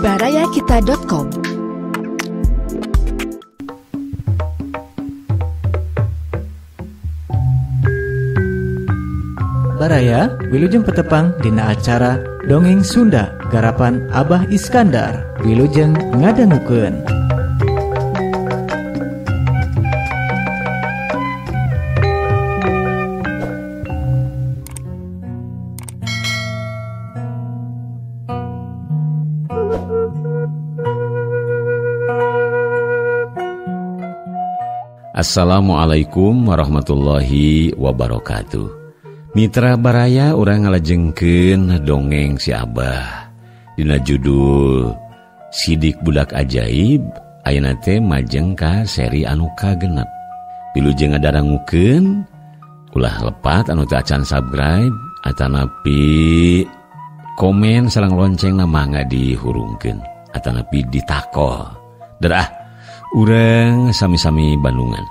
Barayakita.com. Baraya wilujeng petepang dina acara Dongeng Sunda garapan Abah Iskandar. Wilujeng ngadangukeun. Assalamualaikum warahmatullahi wabarakatuh. Mitra Baraya urang ngalajengkeun dongeng si Abah dina judul Sidik Budak Ajaib. Ayeuna teh majeng ka seri anu kagenep. Wilujeng ngadarangukeun, ulah lepat anu teu acan subscribe atanapi komen sareng loncengna mangga dihurungkeun atanapi ditakol. Derah urang sami-sami Bandungan.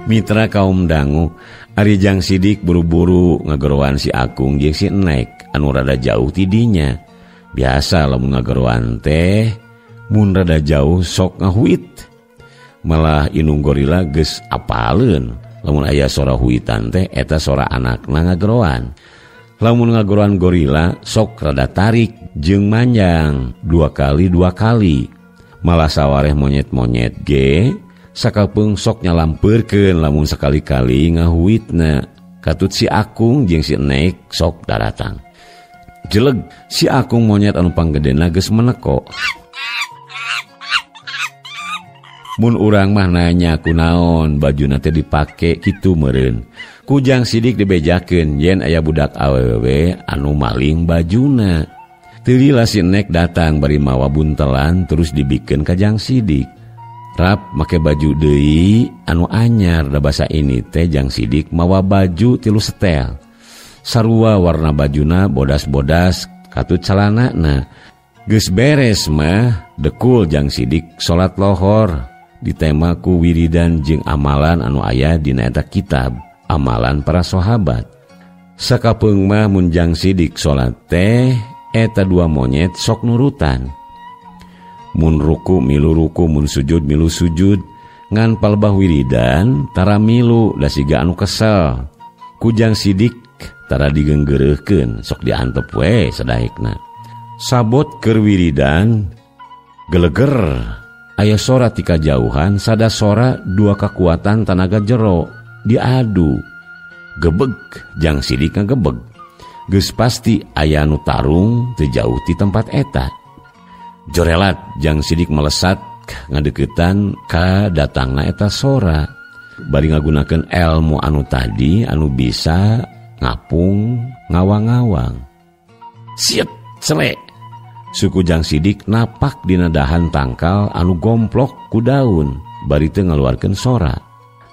Mitra kaum dangu, ari Jang Sidik buru-buru ngageroan si Akung jeung si Enek anu rada jauh tidinya. Biasa lamun ngageroan teh mun rada jauh sok ngahuit. Malah inung gorila geus apaleun lamun aya sora huitan teh eta sora anakna ngageroan. Lamun ngageroan gorila sok rada tarik jeung manjang dua kali dua kali. Malah sawareh monyet-monyet ge sakapeung sok nyalampeurkeun lamun sakali-kali ngahuitna. Katut si Akung jeung si Enek sok daratang. Jeleg si Akung monyet anu panggedena geus meneko. Mun urang mah nanya kunaon bajuna teh dipake kitu meureun. Ku Jang Sidik dibejakeun yen aya budak awewe anu maling bajuna. Teu lila si Enek datang bari mawa buntelan terus dibikeun ka Jang Sidik. Rap make baju deui anu anyar da basa ini teh Jang Sidik mawa baju 3 setel. Sarua warna bajuna bodas-bodas katut calanana. Geus beres mah dekul Jang Sidik salat lohor ditema ku wiridan jeung amalan anu aya dina eta kitab amalan para sahabat. Sakapeung mah mun Jang Sidik salat teh eta dua monyet sok nurutan. Mun ruku milu ruku, mun sujud milu sujud, ngan palbah wiridan tara milu da siga anu kesel. Ku Jang Sidik tara digenggereuhkeun, sok diantep we sadaekna. Sabot keur wiridan geleger aya sora ti kajauhan, sada sora dua kakuatan tanaga jero diadu. Gebeg Jang Sidik ngagebeg. Geus pasti aya anu tarung teu jauh ti tempat eta. Jorelat Jang Sidik melesat ngadeukeutan ka datangna eta sora. Bari ngagunakeun elmu anu tadi anu bisa ngapung ngawang-ngawang. Siet sele. Suku Jang Sidik napak dina dahan tangkal anu gomplok ku daun bari teu ngaluarkeun sora.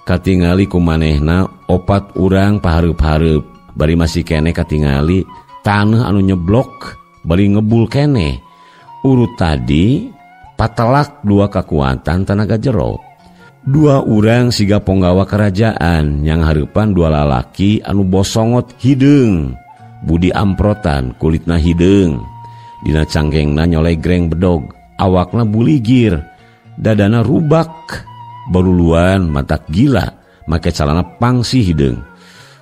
Katingali ku manehna opat urang pahareup-hareup bari masih keneh katingali taneuh anu nyeblok bari ngebul keneh. Urut tadi patelak dua kekuatan tenaga jero. Dua urang siga ponggawa kerajaan yang hareupan dua lalaki anu bosongot hideung, budi amprotan kulitna hideung, dina cangkengna nyolegreng bedog, awakna buligir, dadana rubak, baruluan matak gila, make calana pangsi hideung.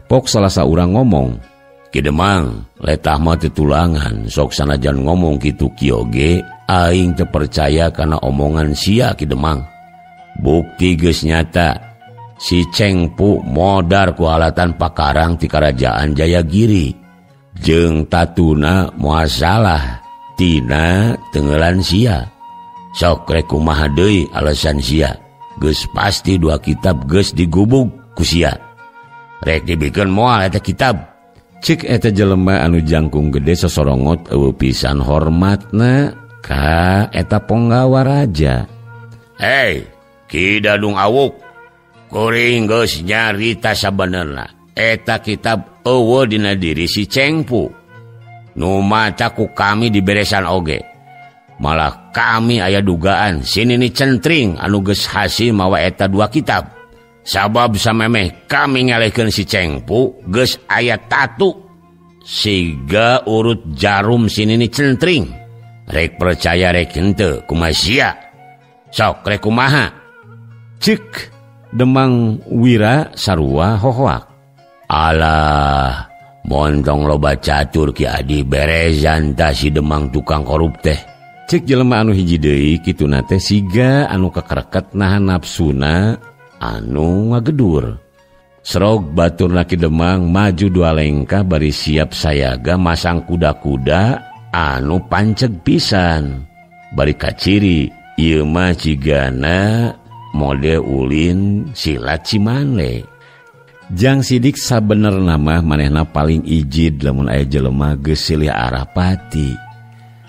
Pok salah saurang ngomong, Ki Demang, letah mah teu tulangan, sok sanajan ngomong kitu kieu ge, aing teu percaya kana omongan sia Ki Demang. Bukti geus nyata, si Cengpu modar ku alatan pakarang ti karajaan Jayagiri. Jeung tatuna moal salah tina tenggelan sia. Sok rek kumaha deui alasan sia, geus pasti dua kitab geus digubug ku sia. Rek dibikeun moal eta kitab. Cik eta jelema anu jangkung gede sosorongot eueuh pisan hormatna ka eta ponggawa raja. Hei, Ki Dadung Awuk, kuring geus nyarita sabenerna. Eta kitab eueuh dina diri si Cengpu. Nu maca ku kami diberesan oge. Malah kami aya dugaan si Nini Centring anu geus hasil mawa eta dua kitab. Sabab samemeh kami ngalehkeun si Cengpu geus aya tatu siga urut jarum si Nini Centring. Rek percaya rek henteu kumaha sia. Sok rek kumaha? Cik Demang Wira sarua hohoak. Alah, montong loba catur Ki Adi berezan tah si Demang tukang korup teh. Cek jelema anu hiji deui kituna teh siga anu kakereket nahan nafsuna anu ngagedur. Serog baturna Ki Demang maju dua lengkah bari siap sayaga masang kuda-kuda anu panceg pisan. Bari kaciri ieu mah cigana mode ulin silat Cimande. Jang Sidik sabenerna mah manehna paling ijid lamun aya jelema geus silih arah pati.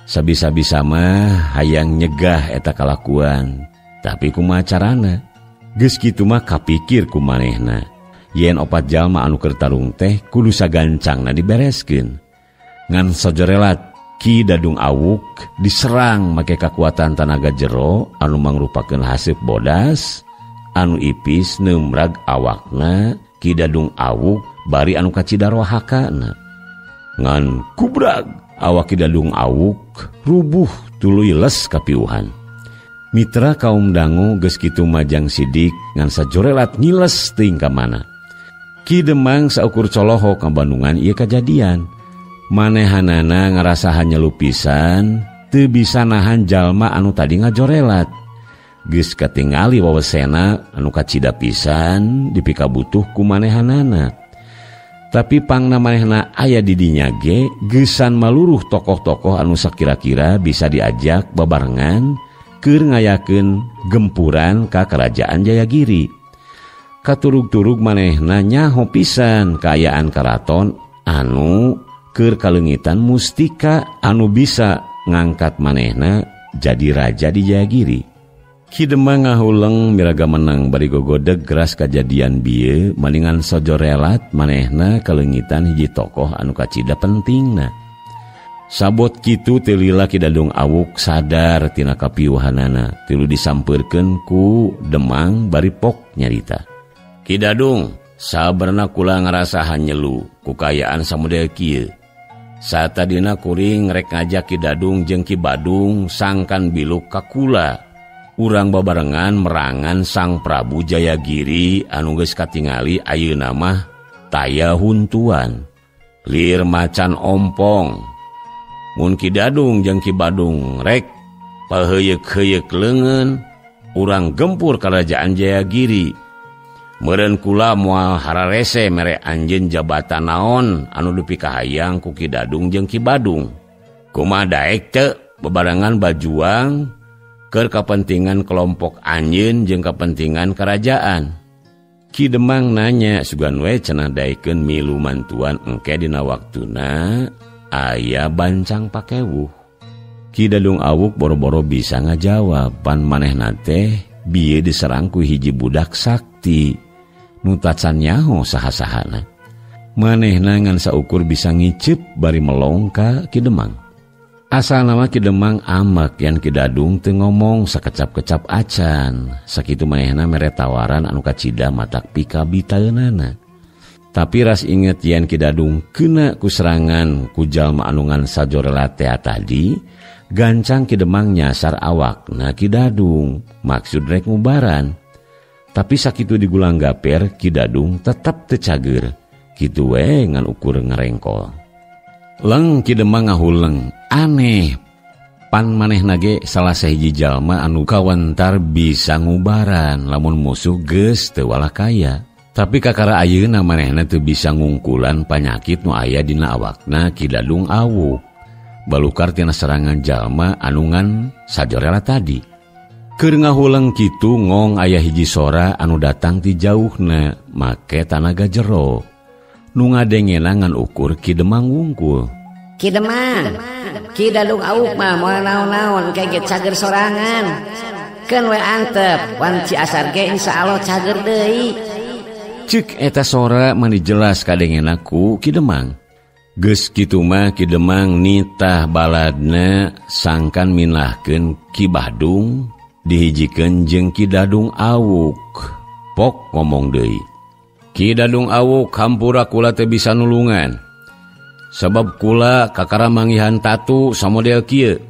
Sabisa-bisa mah hayang nyegah eta kalakuan, tapi kumaha carana? Geus kitu mah kapikir ku manehna. Yen opat jalma anu keur tarung teh kudu sagancangna dibereskeun. Ngan sajorelat Ki Dadung Awuk diserang make kakuatan tanaga jero anu mangrupakeun haseup bodas anu ipis neumrag awakna Ki Dadung Awuk bari anu kacida rohakana. Ngan kubrag awak Ki Dadung Awuk rubuh tuluy les kapiuhan. Mitra kaum dangu geus kitu Majang Sidik ngan sajorelat ngiles teuing ka mana. Ki Demang saukur colohok ngabandungan ieu kajadian. Manehanana ngarasa hanyelu pisan teu bisa nahan jalma anu tadi ngajorelat. Geus katingali wawesena anu kacida pisan dipikabutuh ku manehanana. Tapi pangna manehna aya di dinya ge geusan maluruh tokoh-tokoh anu sakira-kira bisa diajak babarengan keur ngayakeun gempuran ka kerajaan Jayagiri. Katurug-turug manehna nyaho pisan kaayaan karaton anu keur kaleungitan mustika anu bisa ngangkat manehna jadi raja di Jayagiri. Ki Demang ngahuleng miraga menang bari gogodeg geras kajadian bieu maningan sajorelat manehna kaleungitan hiji tokoh anu kacida pentingna. Sabot kitu teu lila Ki Dadung Awuk sadar tina kapiuhanana tilu disampeurkeun ku Demang bari pok nyarita. Ki Dadung sabarna kula ngarasa hanyelu ku kaayaan samodel kieu. Satadina kuring rek ngajak Ki Dadung jeung Ki Badung sangkan biluk ka kula. Urang babarengan merangan Sang Prabu Jayagiri anu geus katingali ayeuna mah taya huntuan. Lir macan ompong. Mun Ki Dadung jeung Ki Badung rek paheuyeuk-heuyeuk leungeun, urang gempur kerajaan Jayagiri. Meureun kula moal hararese mere anjeun jabatan naon anu dipikahayang ku Ki Dadung jeung Ki Badung. Kumaha daek teu bebarengan bajuang keur kapentingan kelompok anjeun jeung kepentingan kerajaan. Ki Demang nanya sugan we cenah daekeun milu mantuan engke dina waktuna aya bancang pakewuh. Ki Dadung Awuk boro-boro bisa ngajawab pan manehna teh bieu diserang ku hiji budak sakti nu tacan nyaho saha-sahana. Manehna ngan saukur bisa ngiceup bari melong ka Ki Demang. Asal nama Ki Demang amak yan Ki Dadung teu ngomong sakecap-kecap acan. Sakitu manehna mere tawaran anu kacida matak pikabitaeunana. Tapi ras inget yen Ki Dadung kena ku serangan ku jalma anu ngan sajorelat tea tadi, gancang Ki Demang nyasar awakna Ki Dadung, maksud rek ngubaran. Tapi sakitu digulang gaper Ki Dadung tetep teu cager. Kitu we ngan ukur ngarengkol. Leng Ki Demang ngahuleng, aneh. Pan manehna ge salah sahiji jalma anu kawantar bisa ngubaran lamun musuh geus teu walah kaya. Tapi kakara ayeuna manehna teu bisa ngungkulan panyakit nu aya dina awakna Ki Dadung Awuk. Balukar tina serangan jalma anu ngan sajorela tadi. Keur ngahuleng kitu ngong aya hiji sora anu datang ti jauhna make tanaga jero. Nu ngadengena ngan ukur Ki Demang wungkul. Ki Demang, Ki Dadung Awuk mah moal naon-naon engke ge cager sorangan. Keun we antep, wanci asar ge insyaallah cager deui. Cek eta sora mani jelas kadengena ku Ki Demang. Geus kitu mah Ki Demang nitah baladna sangkan minahkeun Ki Badung dihijikeun jeung Ki Dadung Awuk. Pok ngomong deui. Ki Dadung Awuk hampura kula teu bisa nulungan. Sabab kula kakara manggihan tatu samodel kieu.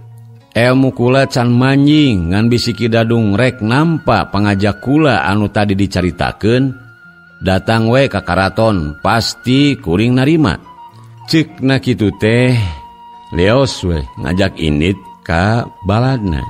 Elmu kula can manjing ngan bisi Ki Dadung rek nampa pangajak kula anu tadi dicaritakeun datang we ka karaton pasti kuring narima. Cek na kitu teh leos we ngajak indit ka baladna.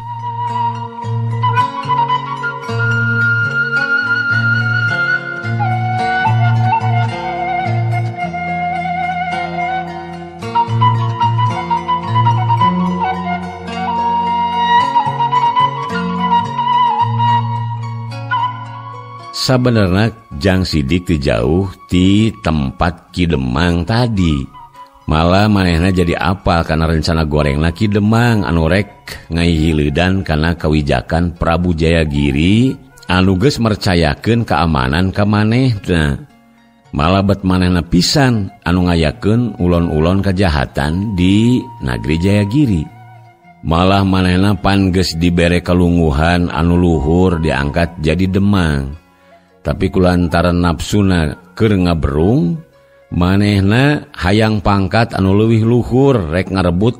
Sabenerna Jang Sidik teu jauh ti tempat Ki Demang tadi. Malah manehna jadi apal kana rencana gorengna Ki Demang anu rek ngaihileudan kana kawijakan Prabu Jayagiri anu geus mercayakeun keamanan ka manehna. Malah bet manehna pisan anu ngayakeun ulon-ulon kajahatan di Nagri Jayagiri. Malah manehna pan geus dibere kalungguhan anu luhur diangkat jadi Demang. Tapi kulantaran nafsuna keur ngaberung, manehna hayang pangkat anu leuwih luhur rek ngarebut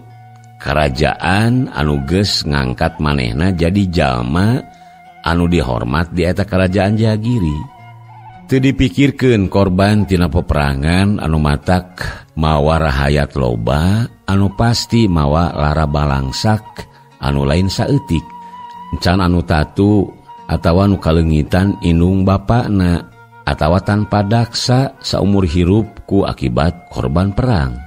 kerajaan anu geus ngangkat manehna jadi jalma anu dihormat di eta kerajaan Jayagiri. Teu dipikirkeun korban tina peperangan anu matak mawa rahayat loba anu pasti mawa lara balangsak anu lain saeutik. Can anu tatu atawa nu kaleungitan indung bapakna atawa tanpa daksa saumur hirup ku akibat korban perang.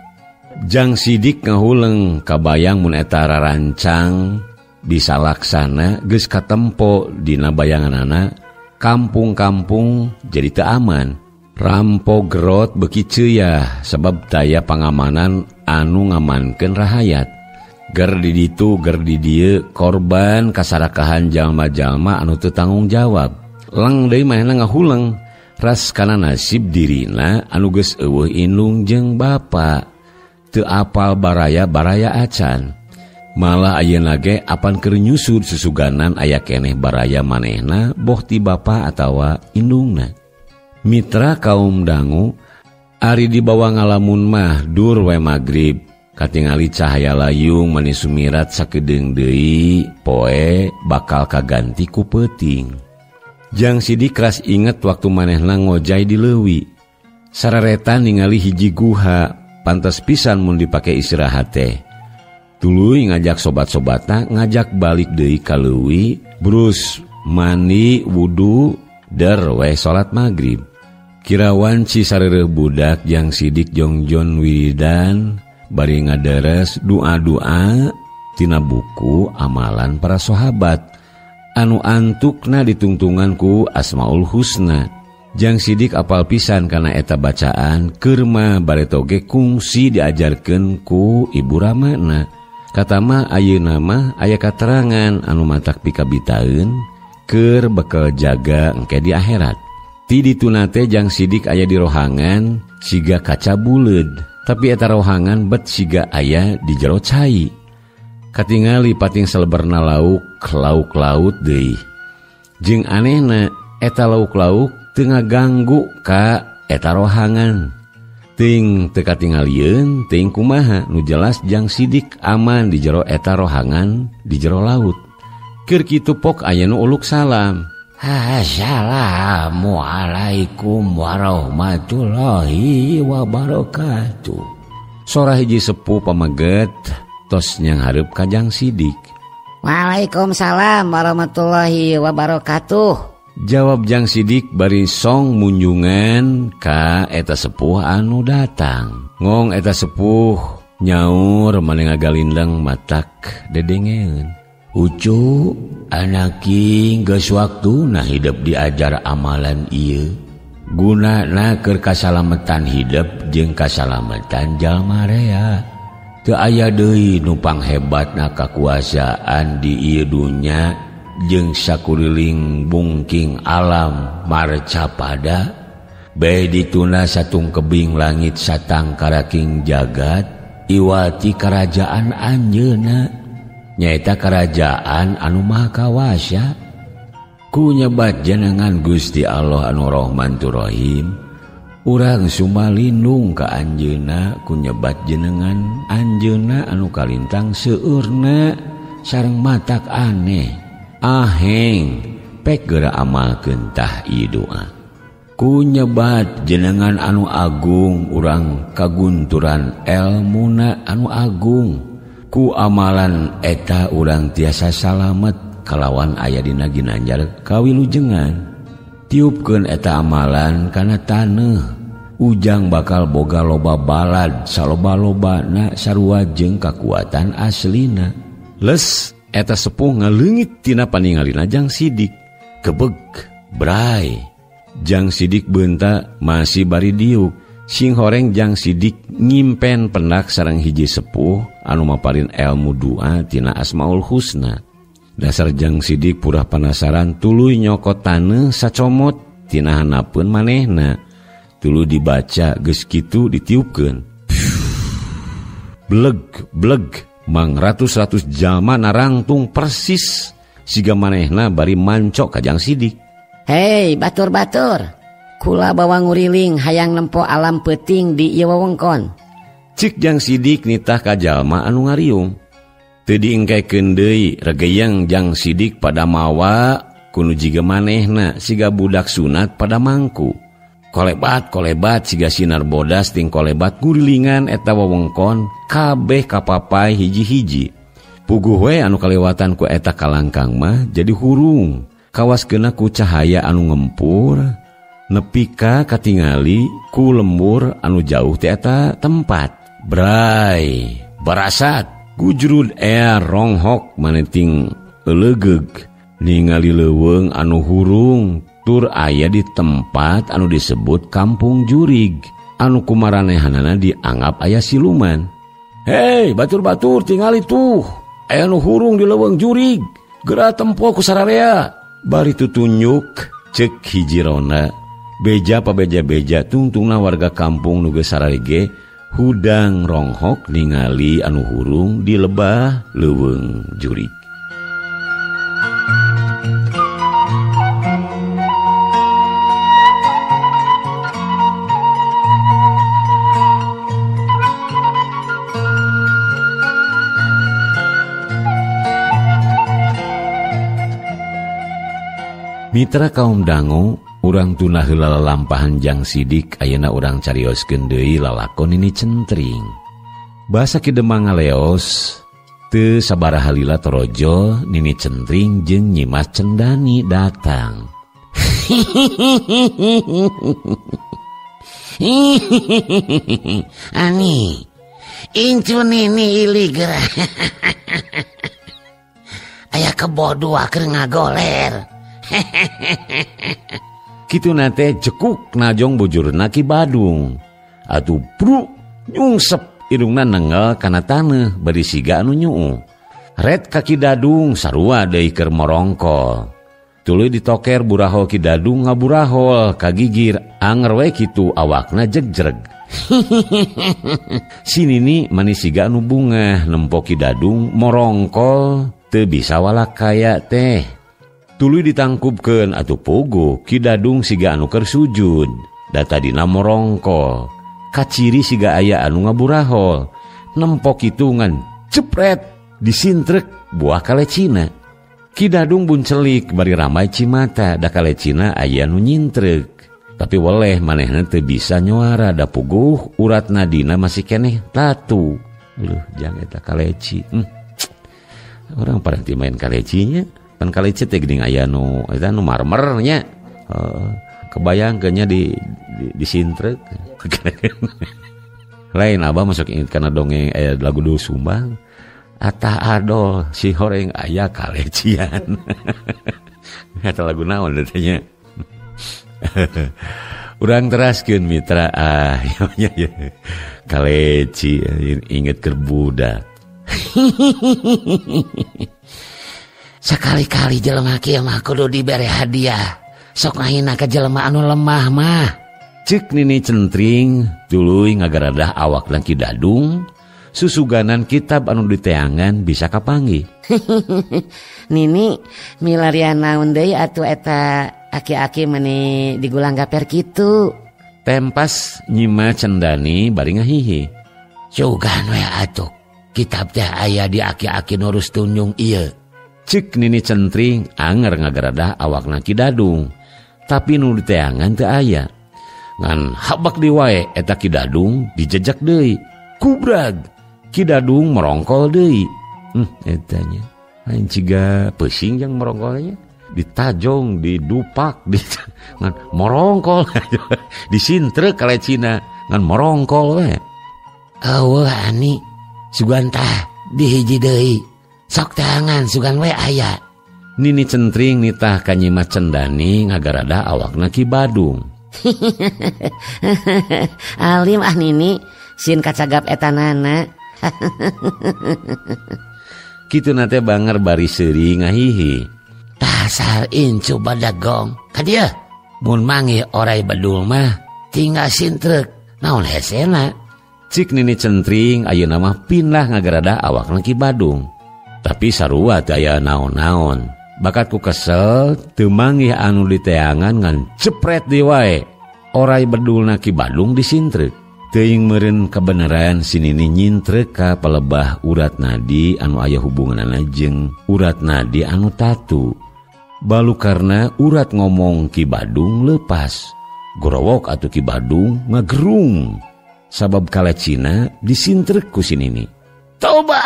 Jang Sidik ngahuleng kabayang mun eta rarancang bisa laksana geus katempo dina bayanganana kampung-kampung jadi teu aman. Rampo gerot beuki ceuyah sebab daya pangamanan anu ngamankeun rahayat. Ger di ditu ger di dieu korban kasarakahan jalma-jalma anu teu tanggung jawab. Leng deui manehna ngahuleng ras kana nasib dirina anu geus eueuh indung jeung bapa. Teu apal baraya-baraya acan. Malah ayeuna ge apan keur nyusud susuganan aya keneh baraya manehna boh ti bapa atawa indungna. Mitra kaum dangu ari dibawa ngalamun mah dur we magrib. Katingali cahaya layung mani sumirat sakedeung deui poe bakal kaganti ku peuting. Jang Sidik keras inget waktu manehna ngojay di leuwi. Sararetan ningali hiji guha, pantes pisan mun dipake istirahat teh. Tuluy ngajak sobat-sobatna ngajak balik deui ka leuwi, brus mandi wudu der we salat magrib. Kira wanci sareureun budak Jang Sidik jongjon wiridan bari ngaderes doa-doa tina buku amalan para sahabat anu antukna ditungtungan ku Asmaul Husna. Jang Sidik apal pisan kana eta bacaan keur mah bareto ge kungsi diajarkeun ku ibu ramana. Katama ayeuna mah aya katerangan anu matak pikabitaeun keur bekal jaga engke di akhirat. Ti dituna teh Jang Sidik aya di rohangan siga kaca buleud. Tapi eta rohangan bet siga aya di jero cai. Katingali pating seleberna lauk, lauk-laut deui. Jeung anehna eta lauk-lauk teu ngaganggu ka eta rohangan. Ting teu katingalieun, ting kumaha nu jelas Jang Sidik aman di jero eta rohangan di jero laut. Keur kitu pok aya nu uluk salam. Assalamualaikum warahmatullahi wabarakatuh. Sora hiji sepuh pameget tos nyanghareup ka Jang Sidik. Waalaikumsalam warahmatullahi wabarakatuh. Jawab Jang Sidik bari song munjungan ka eta sepuh anu datang. Ngong eta sepuh nyaur maneh ngagalindeng matak dedengeun. Ucu anaki geus waktuna hidup diajar amalan ieu. Gunana keur kasalametan hidup jeung kasalamatan jalma rea. Teu aya deui nu panghebatna kakuasaan di ieu dunya jeung sakuriling bungking alam marcapada. Bae dituna satung kebing langit satang karaking jagat iwati karajaan anjeunna nyaeta karajaan anu maha kawasa. Ku nyebat jenengan Gusti Allah anu Rahman tur Rahim, urang sumalindung ka anjeunna ku nyebat jenengan anjeunna anu kalintang seueurna sareng matak aneh aheng pek geura amalkeun tah ieu doa. Ku nyebat jenengan anu agung urang kagunturan elmuna anu agung, ku amalan eta urang tiasa salamet kalawan aya dina ginanjar kawilujengan. Tiupkeun eta amalan kana taneuh, ujang bakal boga loba balad saloba-lobana sarua jeung kakuatan aslina. Les eta sepuh ngaleungit tina paningalina Jang Sidik. Kebeg bray. Jang Sidik beunta masih bari diuk. Sing horeng Jang Sidik nyimpen pendak sareng hiji sepuh anu maparin elmu doa tina Asmaul Husna. Dasar Jang Sidik purah penasaran tuluy nyokot taneuh sacomot tina hanapeun manehna. Tuluy dibaca geus kitu ditiupkeun. Bleg bleg mang ratus-ratus jalma narangtung persis siga manehna bari mancok ka Jang Sidik. Hei batur-batur, kula bawa nguriling hayang nempo alam peuting di ieu wewengkon. Cik Jang Sidik nitah ka jalma anu ngariung. Teu diengkekeun deui regeyang Jang Sidik pada mawa kunu jiga manehna siga budak sunat pada mangku. Kolebat-kolebat siga sinar bodas ting kolebat ngurilingan eta wewengkon kabeh kapapai hiji-hiji. Puguh we anu kalewatan ku eta kalangkang mah jadi hurung. Kawas kena ku cahaya anu ngempur nepika katingali ku lembur anu jauh ti eta tempat. Bray barasat gujrud ea ronghok maneting eulegeug ningali leuweung anu hurung tur aya di tempat anu disebut Kampung Jurig anu kumaranehanana dianggap aya siluman. Hei batur-batur tingali tuh aya nu hurung di leuweung jurig, geura tempo ku sararea. Bari tutunjuk cek hiji rona beja pabeja-beja tungtungna warga kampung nu geus sararege hudang ronghok ningali anu hurung di lebah leuweung jurig. Mitra kaum dangu, urang tunah heula lalampahan Jang Sidik ayeuna urang carioskeun deui lalakon Nini Centring. Basa Ki Demang ngaleos teu sabaraha lila torojo Nini Centring jeung Nyimas Cendani datang. Ani, incu Nini iliger. Aya kebo dua keur ngagoler. Kitu nate jekuk najong bujurna Ki Badung. Atuh bru nyungsep irungna nengel kana taneuh bari siga anu nyuuh. Ret ka Ki Dadung sarua deui keur morongkol. Tuluy ditoker burahol Ki Dadung ngaburahol kagigir anger we kitu awakna jegjreg. Si Nini manis siga anu bungah nempo Ki Dadung morongkol teu bisa walakaya teh. Tuluy ditangkupkeun atuh puguh Ki Dadung siga anu keur sujud da tadina morongkol. Kaciri siga aya anu ngaburahol nempo kitu ngan cepret disintrek buah kalecina. Ki Dadung buncelik bari ramai cimata da kalecina aya nu nyintrek. Tapi weleh manehna teu bisa nyuara da puguh urat nadina masih keneh tatu. Leuh jang eta kaleci. Orang paranti main kalecinya. Pan kaleci teh geuning aya nu eta nu marmer nya. Kebayang kayaknya di sintrek. Lain abah masuk inget karena dongeng lagu dulu Sumbang. Atah adol si horeng aya kalecian. Eta lagu naon teh. Urang teraskeun mitra ah ya, ya. Kaleci inget keur budak. Sekali-kali jelema kieu mah kudu dibere hadiah. Sok ngahina ka jelema anu lemah mah. Cek Nini Centring tuluy ngagaradah awakna Ki Dadung susuganan kitab anu diteangan bisa kapanggih. Nini milarian naon deui atuh eta aki-aki meni digulang gaper kitu. Tempas Nyima Cendani bari ngahihi. Sugan we atuh kitab teh aya di aki-aki nurus tunjung ieu. Cek Nini Centring anger ngagaradah awakna Ki Dadung tapi nu diteangan teu aya. Ngan habak di wae eta Ki Dadung dijejak deui. Kubrag Ki Dadung merongkol deui. Etanya lain ciga pusing yang merongkolnya, ditajong, didupak, di ngan morongkol, disintrek kalecina ngan morongkol we. Eueuh ani sugan tah dihiji deui. Sok tangan sugan we aya. Nini Centring nitah ka Nyimas Cendani ngagaradah awakna Ki Badung. Alim ah Nini, sin kacagap etanana. Kitu nate banger bari seuri ngahihi. Tasar incu badagong. Ka dieu mun manggih orai bedul mah tinggal sintrek naon hesena. Cik Nini Centring ayeuna mah pindah ngagaradah awakna Ki Badung. Tapi sarua teu aya naon-naon. Bakat ku kesel teu manggih anu diteangan ngan cepret deui wae. Orai bedulna Ki Badung disintrek. Teuing meureun kebenaran si Nini nyintrek ka palebah urat nadi anu aya hubunganana jeung urat nadi anu tatu. Balu karena urat ngomong Ki Badung lepas. Gorowok atuh Ki Badung ngagerung. Sabab kalecina disintrek ku si Nini. Toba!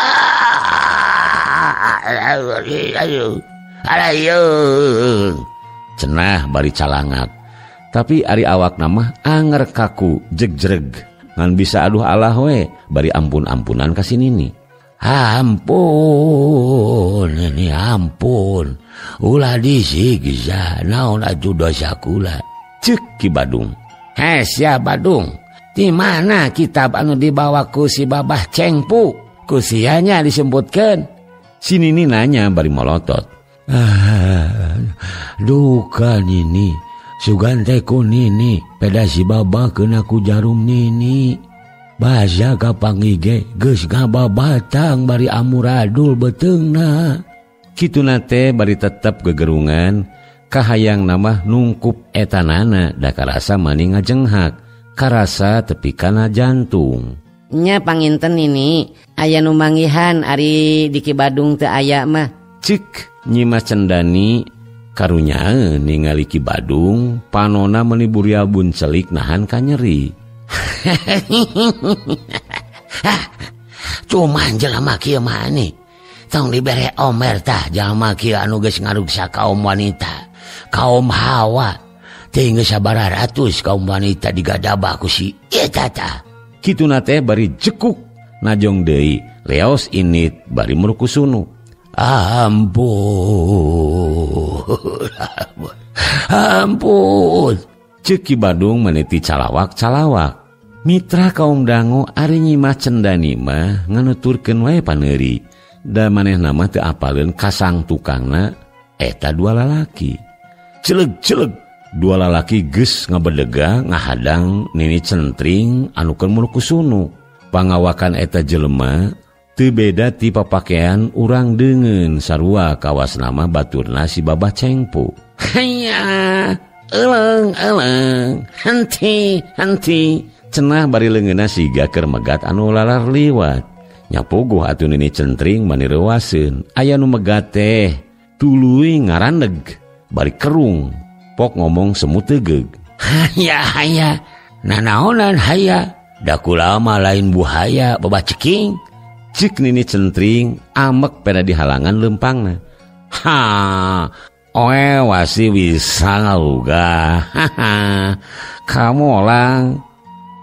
Cenah bari calangak. Tapi ari awakna mah anger kaku jegjreg. Ngan bisa aduh Allah we bari ampun-ampunan ka si Nini. Ampun ini ampun. Ulah disiksa naon atuh dosa kula. Cek Ki Badung. Hes ya Badung. Di mana kitab anu dibawa ku si Babah Cengpu? Ku sianya disebutkeun. Si Nini nanya bari molotot. Duka Nini. Sugan teh ku Nini, peda si Babah kena ku jarum Nini. Bahasa kapanggih ge geus ngababatang bari amuradul beuteungna. Kituna teh bari tetep gegerungan, kahayang namah nungkup etanana da karasa mani ngajenghak, karasa tepi kana jantung. Nya panginten Nini, aya nu manggihan ari di Ki Badung teu aya mah. Cik Nyimas Cendani karunya ningali Ki Badung panona meuni burial buncelik nahan kanyeri. Cuman jelema kieu mah ni tong dibere omer tah jelema kieu anu geus ngaruksa kaum wanita, kaum hawa. Teh geus sabaraha ratus kaum wanita digadabah ku si eta tah. Kituna teh bari jekuk najong deui leos init bari murukusunu. Ampun, ampun. Cek Ki Badung meniti calawak-calawak. Mitra kaum dango ari Nyimas Cendani mah nganuturkeun wae paneuri. Da manehna mah teu apaleun kasang tukangna eta dua lalaki. Celeg-celeg dua lalaki geus ngabedega ngahadang Nini Centring anu keur murukusunu. Pangawakan eta jelema teu beda ti papakean urang deungeun sarua kawas nama baturna si Babah Cengpu. Haya, eleng eleng, henti henti. Cenah bari leungeunna siga keur megat anu lalar liwat. Nyapuguh atuh Nini Centring mani reuaseun. Aya nu megat teh tuluy ngarandeg bari kerung. Pok ngomong semut tegeug. Haya haya, nanaonan haya. Da kula mah lain buhaya babah ceking. Cik Nini Centring amek peda dihalangan lempangna. Ha, oe wasi bisa ngaluga. Kamu orang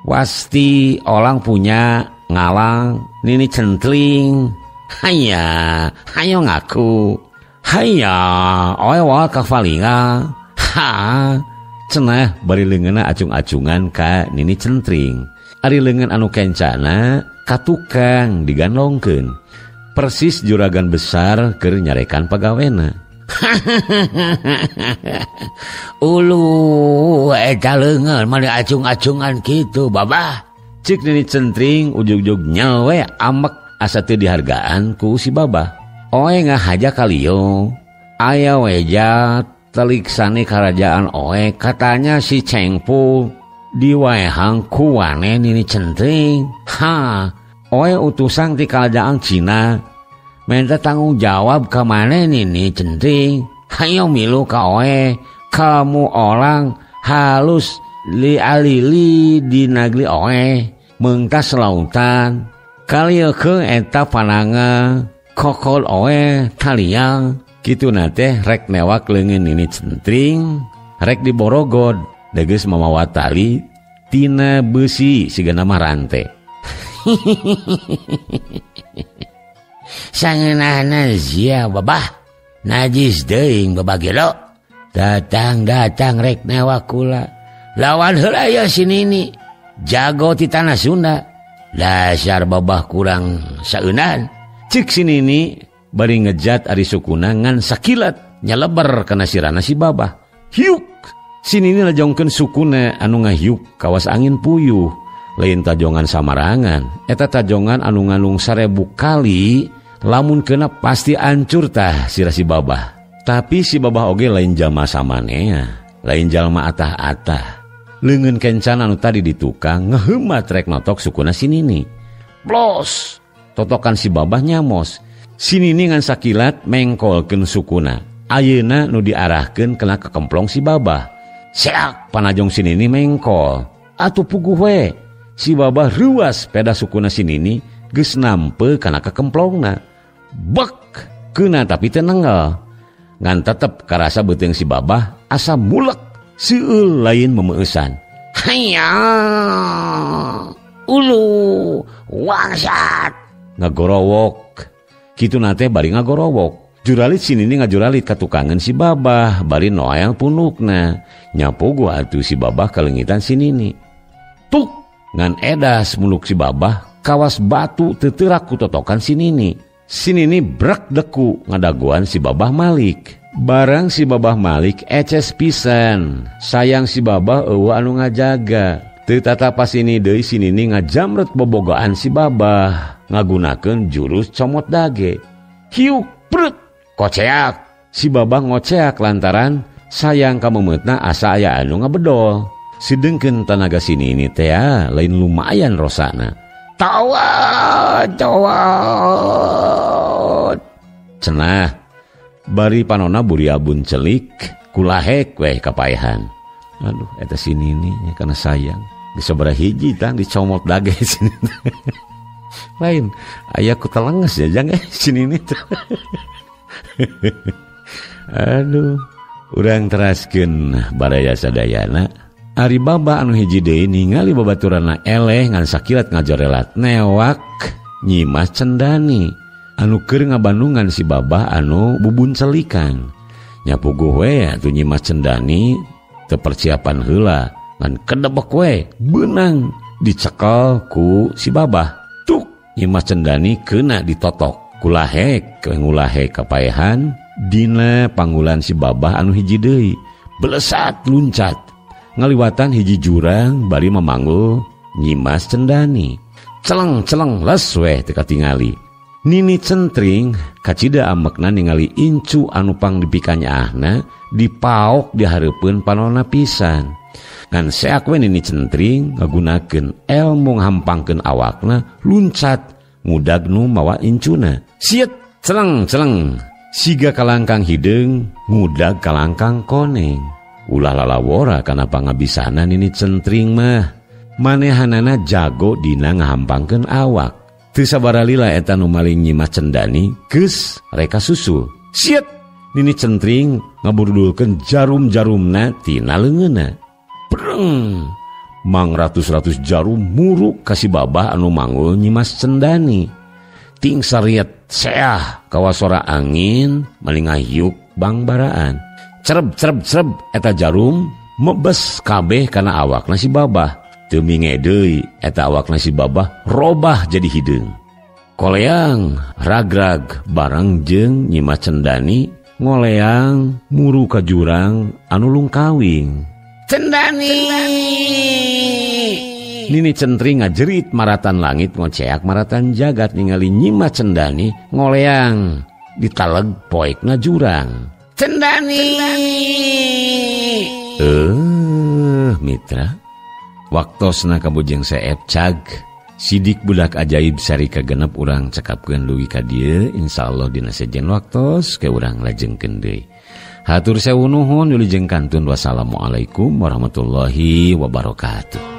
wasti orang punya ngalang Nini Centring. Haya, hayo ngaku. Haya, oe wa kafalinga. Ha, cenah bari leungeunna acung-acungan ka Nini Centring. Ari leungeun anu kencana ka tukang digandongkeun. Persis juragan besar keur nyarekan pagawena. Ulu eta leungeun mani acung-acungan kitu babah. Cik Nini Centring ujug-ujug nyawe amek asa teu dihargaan ku si babah. Oe ngahaja kalieu. Aya weja teliksani kerajaan oe katanya si Cengpu diwaehang ku wane Nini Centring. Ha, oe utusan ti kerajaan Cina. Minta tanggung jawab ke mana Nini Centring. Hayo milu ka oe, kamu orang halus li alili di nagli oe mengtas lautan. Kalieu ke eta pananga kokol oe taliang. Kitu nate rek newak leungeun Nini Centring, rek diborogod degeus mamawa tali tina beusi sigana mah rante. Sangeunahna sia babah najis teuing babah gelo. Datang-datang rek newak kula. Lawan heula ya si Nini jago ti tanah Sunda. Dasar babah kurang saeunan. Cik si Nini bari ngejat ari sukuna ngan sakilat nyeleber kana sirana si babah. Hiuk! Si Nini lajongkeun sukuna anu ngahiuk kawas angin puyuh. Lain tajongan samarangan, eta tajongan anu nganung 1000 kali lamun kena pasti ancur tah sirah si babah. Tapi si babah oge lain jalma samanea, lain jalma atah-atah. Leungeun kencan anu tadi di tukang ngeheumat rek notok sukuna si Nini. Blos! Totokan si babah nyamos. Si Nini ngan sakilat mengkolkeun sukuna. Ayeuna nu diarahkeun kena kekemplong si babah. Seak panajong si Nini mengkol. Atuh puguh we. Si babah ruas peda sukuna si Nini geus nampe kana kekemplongna. Bek keuna tapi teu nengel. Ngan tetep karasa beuteung si babah asa mulek seueul lain memeueusan. Hayya ulu wangsat ngagorowok. Kitu nate bari ngagorowok. Juralit si Nini ngajuralit ka tukangan si babah bari noel punukna. Nyapuguh atuh si babah kalengitan si Nini. Tuk ngan edas muluk si babah kawas batu teuterak ku totokan si Nini. Si Nini brek deku ngadaguan si babah Malik. Barang si babah Malik eces pisan. Sayang si babah eueuh anu ngajaga. Teu tatapas ini deui si Nini ngajamret bobogaan si babah ngagunakeun jurus comot dage. Hiuk prut koceak. Si babah ngoceak lantaran sayang kamemeutna asa aya anu ngabedol. Sedengkeun tanaga si Nini teh lain lumayan rosana. Tawat tawat cenah bari panona buriabun celik kulahek weh kapaehan. Aduh eta si Nini nya kana sayang geus sabaraha hiji tah dicomot dage si Nini. Lain aya ku telenges ya jang si Nini teh. Aduh urang teraskeun baraya sadayana. Ari baba anu hiji deui ningali babaturanna eleh ngan sakilat ngajorelat newak Nyimas Cendani anu keur ngabandungan si babah anu bubuncelikan. Nyapuguh we atuh Nyimas Cendani teu persiapan heula ngan kedebek we beunang dicekel ku si babah. Tuk Nyimas Cendani keuna ditotok kulahek ngulahek kapaehan dina panggulan si babah anu hiji deui. Belesat luncat ngaliwatan hiji jurang bari memanggul Nyimas Cendani. Celeng-celeng les weh teu katingali. Nini Centring kacida amekna ningali incu anu pangdipikanyaahna dipaok di hareupeun panonna pisan. Ngan seak we Nini Centring ngagunakeun elmu ngahampangkeun awakna luncat ngudag nu mawa incuna. Siet celeng-celeng siga kalangkang hideung ngudag kalangkang koneng. Ulah lalawora kana pangabisana Nini Centring mah. Manehanana jago dina ngahampangkeun awak. Teu sabaralila eta nu maling Nyimas Cendani geus reka susul. Siet Nini Centring ngaburdulkeun jarum-jarumna tina leungeunna. Breng! Mang ratus-ratus jarum muruk ka si babah anu manggul Nyimas Cendani. Ting sariet seah kawasora angin malingahyuk bangbaraan. Cereb cereb cereb eta jarum mebes kabeh kana awakna si babah. Teu minge deui eta awakna si babah robah jadi hideung. Koleang ragrag bareng jeung Nyimas Cendani Ngoleang muru ka jurang anu lungkawing. Cendani! Nini Centri ngajerit maratan langit ngoceak maratan jagat ningali Nyimas Cendani ngoleang ditaleg poekna jurang. Cendani! Mitra, waktosna kabujeng seep cag sidik budak ajaib sari kagenep urang cekapkeun dugi ka dieu, insyaallah dina sejen waktos ke urang lajengkeun deui. Hatur sewu nuhun wilujeng kantun, wassalamualaikum warahmatullahi wabarakatuh.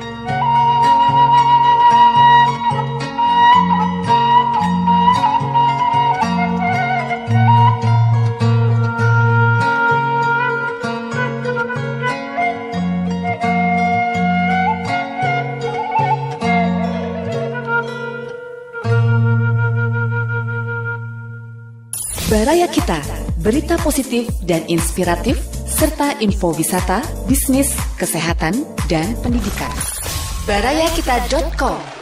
Baraya Kita, berita positif dan inspiratif, serta info wisata, bisnis, kesehatan, dan pendidikan. Barayakita.com.